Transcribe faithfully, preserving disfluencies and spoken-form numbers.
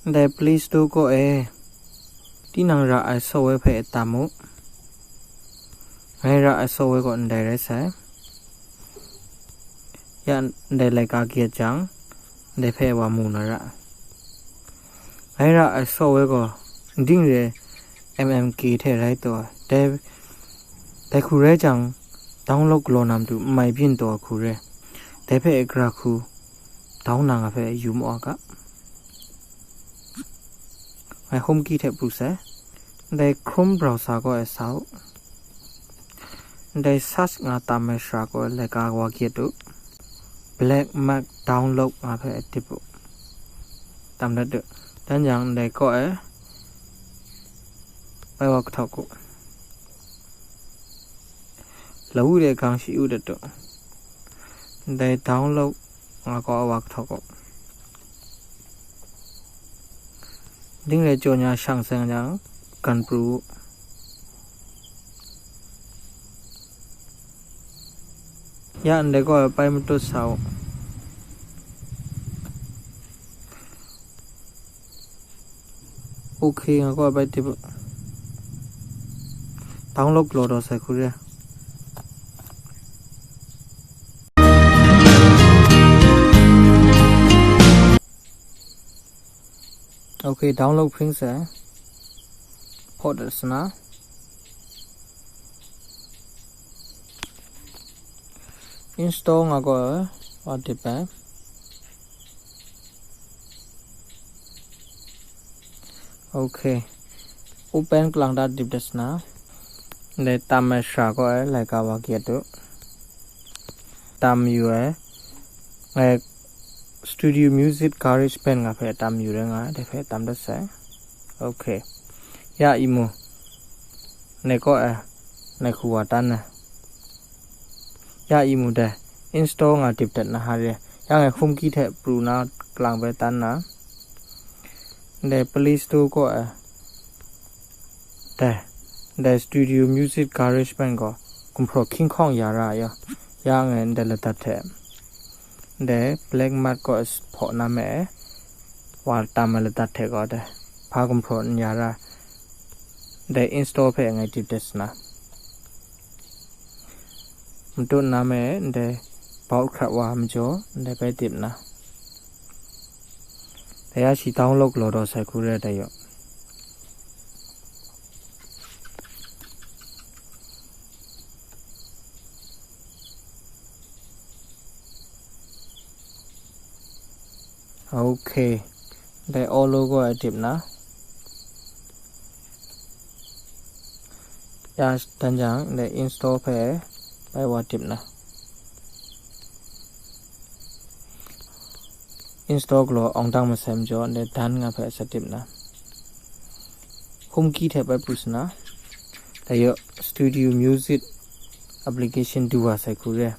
Ndai Play Store kaw e, tinang ra ai software hpe tam mu. Ngai ra ai software gaw ndai rai sai. Ya ndai laika kayat jang, ndai hpe wa mu na ra. Ngai ra ai software gaw, nding re M M K hte rai taw ai. Dai, dai hku rai jang, download galaw na matu n mai byin taw ai hku re. Dai hpe gara hku, down na nga hpe yu maw ga. Ngai home key hte pru sai. Ndai Chrome browser kaw e sa u. Ndai search nga tam ai shara kaw e laika wa kayat u. Black Mark download nga hpe dip u. Tam dat u. Dan jang ndai kaw e bai wa kahtawk u. Lawu de gang shi u dat u. Ndai download nga kaw a wa kahtawk u. Ding re jaw nya shang seng jang, gan pru u. Ya ndai kaw e bai matut sa u. Ok, nga kaw e bai dip u. Download galaw taw sai hku re. Ok, download hpring sai. Hpaw dat sa na. Install nga gaw, wa dip ai. Ok. Open kalang ta dip dat sa na. Ndai tam ai shara kaw e laika wa kayat u. Tam yu ai. Ngai Studio Music GarageBand nga hpe tam yu rai nga ai, dai hpe tam dat sai. Ok. Ya i mu. Nai kaw e, nai hku wa tan ai. Ya i mu dai, install nga dip dat na ha re. Ya ngai home key hte pru na kalang bai tan na. Ndai Play Store kaw e, dai, ndai Studio Music GarageBand gaw gumhpraw hkying hkawng ya ra ai yaw. Ya ngai ndai ladat hte, ndai Black Mark kaw e hpaw na me ai, wa tam ai ladat hte gaw dai, hpa gumhpraw n ya ra. Ndai install hpe ngai dip dat sa na. Matut na me ndai bau hkrat wa majaw, ndai bai dip na. Dai ya shi download galaw taw sai hku re dai yaw. Ok. Dai all logo e dip na. Ya dan jang, dai install hpe bai wa dip na. Install galaw awng dang masai majaw, dai done nga hpe sa dip na. Home key hte bai pru sa na. Dai yaw Studio Music application du wa sai hku re.